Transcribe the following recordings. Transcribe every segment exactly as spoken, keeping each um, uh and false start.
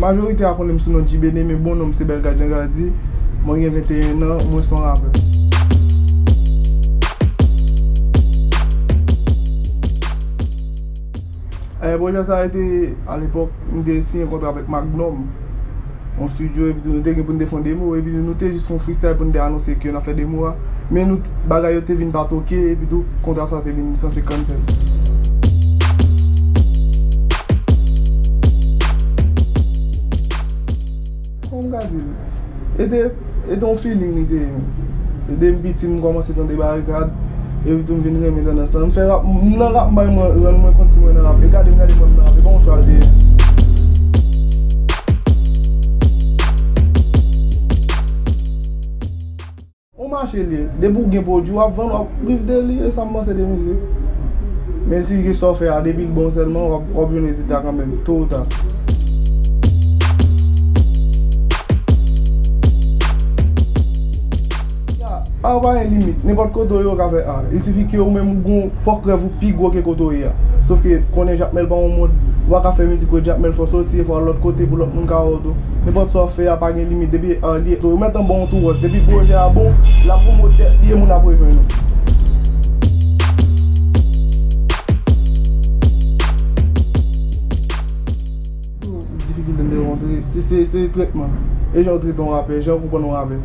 Majorite a konnen m sou non G-Bene, men bon non m se Belgad Jean Gardy. Mwen gen venteyen an, mwen se yon rapè. Eh, pwojè sa a te, alepòk, m te siyen kontra avèk Magnum, yon studio, epi tou nou te gen pou n te fè yon demo, epi tou nou te jis fè yon freestyle pou n te anonse ke n ap fè demo a. Men nou, bagay yo te vin pa toke, epi tou kontra sa te vin sanse cancel. Kòman m ka di l? E te, e te yon feeling li te ye. Depi m piti, m kòmanse tande Barikad, epi tou m vin renmen tandans lan. M fè rap, m nan rap, m bay mwen, rann mwen kont si mwen nan rap. E gade m, gade mwen nan rap, e pa yon chwa l te ye. On mache li ye. Depi w gen pwodui w ap vann, w ap viv de li, e sa m panse de mizik. Men si gen sa w fè a, depi l bon sèlman, w ap, w ap jwenn rezilta kanmenm, to ou ta. A pa gen limit, nenpòt kote w ye w ka fè a. Il sifi ke ou menm ou gon fòk rèv ou pi gwo ke kote w ye a. Sof ke konnen Jakmèl pa yon mond, w pa ka fè mizik wè Jakmèl, fò w soti e fò w al lòt kote pou lòt moun ka wè w tou. Nenpòt sa w ap fè a pa gen limit, depi a li ye. Yo mèt anba yon tou wòch, depi pwojè a bon, l ap pwomot tèt li e moun ap rejwenn ou. Difikilte m te rankontre, se, se, se tretman. E jan yo trete yon rapè, jan yo konprann yon rapè.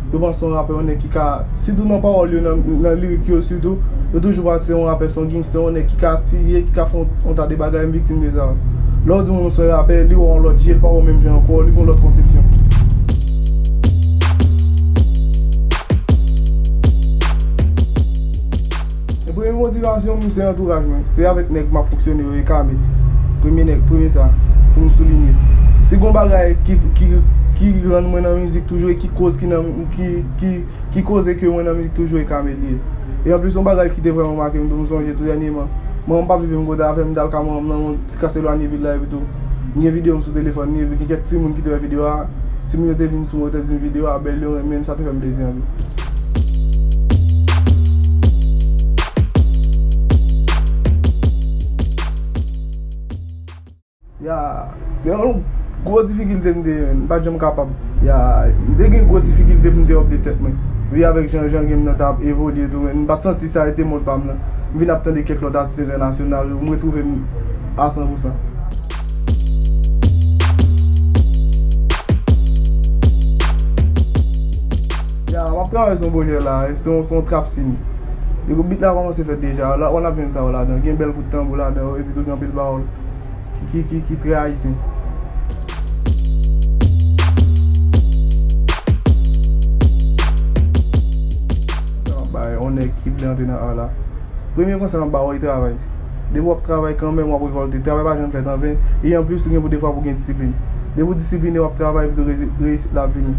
Yo panse yon rapè yon nèg ki ka, sitou nan pawòl yo, nan, nan lirik yo sitou, yo toujou panse yon rapè se yon gangsta, yon nèg ki ka tiye, ki ka fè yon, yon ta de bagay, m viktim de sa. Lè w di yon moun se yon rapè, li wè w yon lòt je, li pa wè w menm jan ankò, li gen yon lòt konsepsyon. E premye motivasyon m, se antouraj mwen. Se avèk nèg m ap fonksyone yo, e Kame. Premye nèg, premye sa, pou m soulinye. Si gon bagay ki, ki, ki rann mwen nan mizik toujou e ki koz ki nan, ki, ki, ki koze ke mwen nan mizik toujou e Kame li ye. E anplis, yon bagay ki te vrèman make m tou, m sonje tou dènyèman. Manman m pa vle m kote avè m, m t al ka manman m nan yon ti kras elwanye vil la, epi tou, m gen videyo m sou telefòn li, epi gen kèk timoun ki te wè videyo a, timoun yo te vin sou mwen, yo te di m videyo a bèl, yo renmen l, sa te fè m plezi anpil. Ya, se yon gwo difikilte m te ye, menn. M pa t janm kapab. Ya, m te gen gwo difikilte pou m te update tèt mwen. Wi, avèk jan, jan game nan t ap evolye tou, menn. M pa t santi sa e te mond pa m nan. M vin ap tande kèk lòt atis entènasyonal yo, m retwouve m a san pou san. Ya, m ap travay sou yon pwojè la, se yon, se yon trap scene. Depi beat la kòmanse fèt deja, la, w ap jwenn sa yo ladan. Gen bèl kout tanbou ladan, epi tou gen anpil pawòl ki, ki, ki, ki trè ayisyen. Sa m ap bay yon nèg ki vle antre nan art la. Premye konsèy m ap ba w, e travay. Depi w ap travay kanmenm, w ap rekòlte. Travay pa janm fèt anven. E anplis, ou gen pou defwa pou gen disiplin. Depi w disipline, w ap travay, epi tou rezi-, reyisit la ap vini.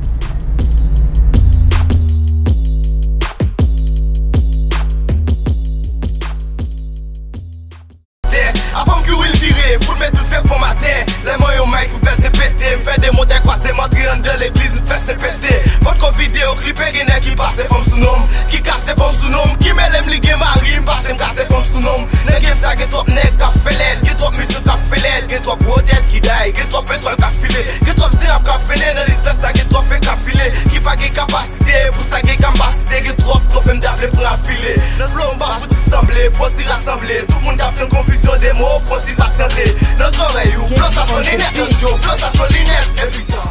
Avan m kouri l vire, fout met tout fèk fò m atè. Lè m wè yon mic, m fè se pete. M fè de montay kwaze, m antre anndan legliz, m fè se pete. Potko videyo klipe, gen nèg ki pase fanm sou non m, ki kase fanm sou non m, ki mele m, li gen mari, m pase m kase fanm sou non m. Nan game sa gen twòp nèg k ap fè lèd, gen twòp mesye k ap fè lèd, gen twòp gwo tèt ki day, gen twòp etwal k ap file, gen twòp zerab k ap fene nan lespès la, gen twòp fek k ap file, ki pa gen kapasite. Pou sa gen kapasite, gen twòp twofè m ta vle pran afile. Nan flow m pa fouti sanble, fò ti rasanble. Tout moun k ap tann konfizyon de mo, fò ti pasyante. Nan zòrèy ou, flow sa soni nèt, nan zye w, flow sa soni nèt. Epi tan.